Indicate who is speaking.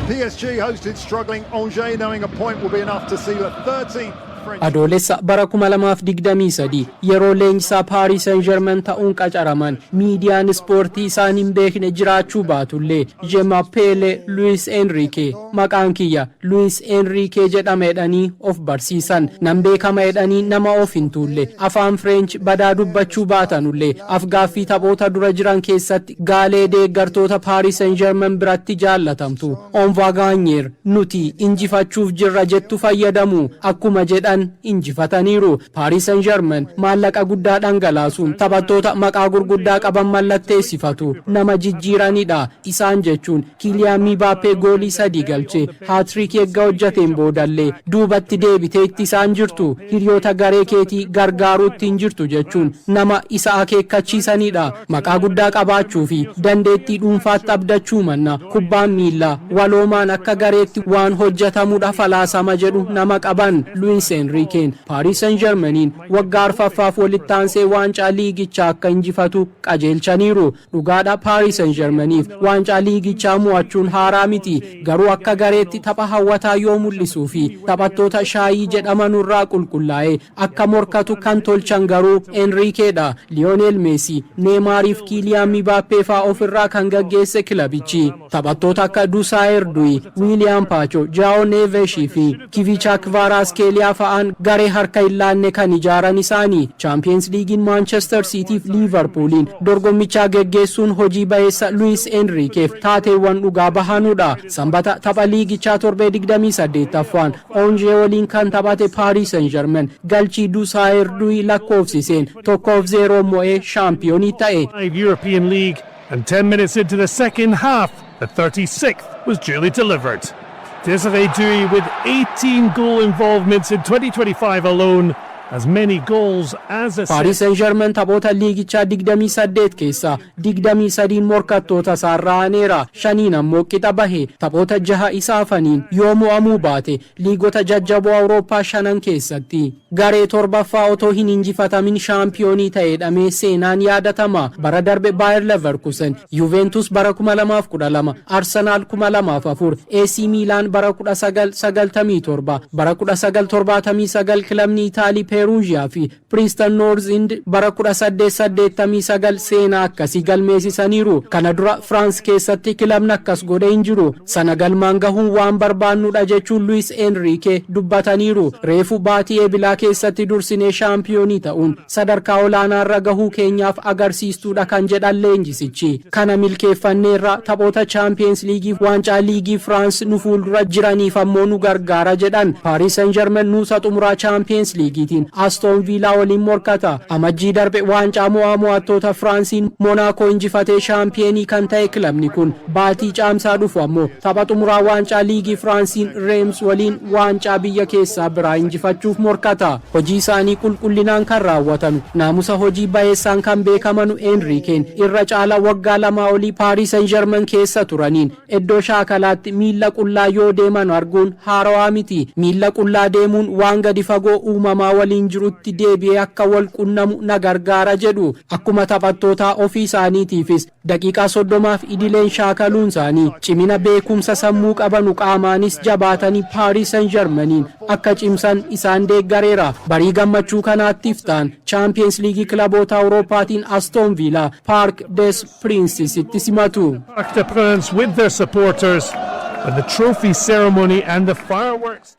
Speaker 1: PSG hosted struggling Angers, knowing a point will be enough to seal a 13th French.
Speaker 2: Adoolessa bara 2023 yeroo leenjisaa Paaris Saint Germain ta'uun qacaraman, miidiyaan ispoortii isaan hin beekne jiraachuu baatullee, "Je m'appelle Luis Enrique", maqaan kiyya Luis Enrique jedhama jedhanii of barsiisan. Nan beekama jedhanii nama of hin tuulle, afaan French badaa dubbachuu baatanullee, afgaaffii taphoota dura jiran keessatti gaalee deeggartoota Paaris Saint Germain biratti jaallatamtu "On va gagner", nuti injifachuuf jirra jettu fayyadamu. Akkuma jedhan injifataniiru. Paaris Saint Germain maallaqa guddaa dhangalaasuun taphattoota maqaa gurguddaa qaban mallatteessifatu, nama jijjiiranidha isaan jechuun Kiiliyaan Mbappee goolii sadii galche hat-trick eegga hojjateen boodallee duubatti deebitee itti isaan jirtu, hiriyoota garee keetii gargaaruutti hin jirtu jechuun nama isa akeekkachiisanidha. Maqaa guddaa qabaachuu fi dandeettii dhuunfaatti abdachuu manna, kubbaan miillaa waloomaan akka gareetti waan hojjetamudha falaasama jedhu nama qaban Luis Enriqueen Paaris Saint Germainiin waggaa arfaffaaf walitti aansee waancaa liigichaa akka injifatu qajeelchaniiru. Dhugaadha, Paaris Saint Germainiif waancaa liigichaa mo'achuun haaraa miti. Garuu akka gareetti tapha hawwataa yoo mul'isuu fi taphattoota shaayii jedhamanurraa qulqullaa'e akka morkatu kan tolchan garuu Enriqueedha. Lionel Messi, Neeymaariif Kiiliyaan Mbappee fa'aa ofirraa kan gaggeesse kilabichi taphattoota akka Desiree Doué, Wiiliyaam Paacho, Jaao Neeveshii fi Kivicha Kvaratskhelia fa'aan garee harka hin laanne kan ijaaran isaanii. Chaampiyeens Liigiin Maanchestar Siitiif Liivarpuuliin dorgommichaa geggeessuun hojii baheessa Luis Enriqueef taateewwan dhugaa bahanudha. Sanbata tapha liigichaa torbee 28ffaan Oonjee waliin kan taphate Paaris Saint Germain galchii Desiree Doué lakkoofsiseen 1-0 mo'ee shaampiyoonii ta'e.
Speaker 3: European League, and 10 minutes into the second half, the 36th was duly delivered. Desiree Doué with 18 goal involvements in 2025 alone, as many goals as assists.
Speaker 2: Paaris Saint Germain taphoota liigichaa 28 keessaa 23 morkattoota isaarraa aaneera. Shaniin ammoo qixa bahe. Taphoota jaha isaa hafaniin yoo mo'amuu baate, liigota jajjaboo Awurooppaa shanan keessatti garee torbaffaa otoo hin injifatamin shaampiyoonii ta'eedhamee seenaan yaadatama. Bara darbe Bayer Leverkusen, Juventus bara 2012, Arsenal 2004, AC Milan bara 1997, bara 1979 kilabni Itaalii Perugia fi Preston North End bara 1889 seenaa akkasii galmeessisaniiru. Kana dura Firaans keessatti kilabni akkas godhe hin jiru. Sana galmaan gahuun waan barbaannudha jechuun Luis Enrique dubbataniiru. Reefu baatii Eebilaa keessatti dursinee shaampiyoonii ta'uun sadarkaa olaanaarra gahuu keenyaaf agarsiistuudha kan jedhan leenjisichi. Kana milkeeffanneerra, taphoota Chaampiyeens Liigii, waancaa liigii Firaans nu fuuldura jiraniif ammoo nu gargaara jedhan. Paaris Saint Germain nuusa xumuraa Chaampiyeens Liigiitiin Aston Villaa waliin morkata. Amajjii darbe waancaa mo'aa mo'attoota Firaansiin Monaakoo injifatee shaampiyoonii kan ta'e kilabni kun, baatii Caamsaa dhufu ammoo tapha xumuraa waancaa liigii Firaansiin Reems waliin waancaa biyya keessaa biraa injifachuuf morkata. Hojii isaanii qulqullinaan kan raawwatanu, naamusa hojii bayeessaan kan beekamanu Enriikeen irra caala waggaa 2 olii Paaris Saint Germain keessa turaniin iddoo shaakalaatti miilla qullaa yoo deeman arguun haarawaa miti. Miilla qullaa deemuun waan gadi fagoo uumamaa waliin jirutti deebi'ee akka wal qunnamu na gargaara jedhu. Akkuma taphattootaa ofii isaaniitiifis daqiiqaa 30f idileen shaakaluun isaanii cimina beekumsa sammuu qabanu qaamaanis jabaatanii Paaris Saint Germainiin akka cimsan isaan deeggareera. Barii gammachuu kanaattiif ta'an Chaampiyeens Liigii kilaboota Awurooppaatiin Aston Villa Parc des Princes itti simatu.
Speaker 3: Parc des Princes with their supporters, but the trophy ceremony and the fireworks.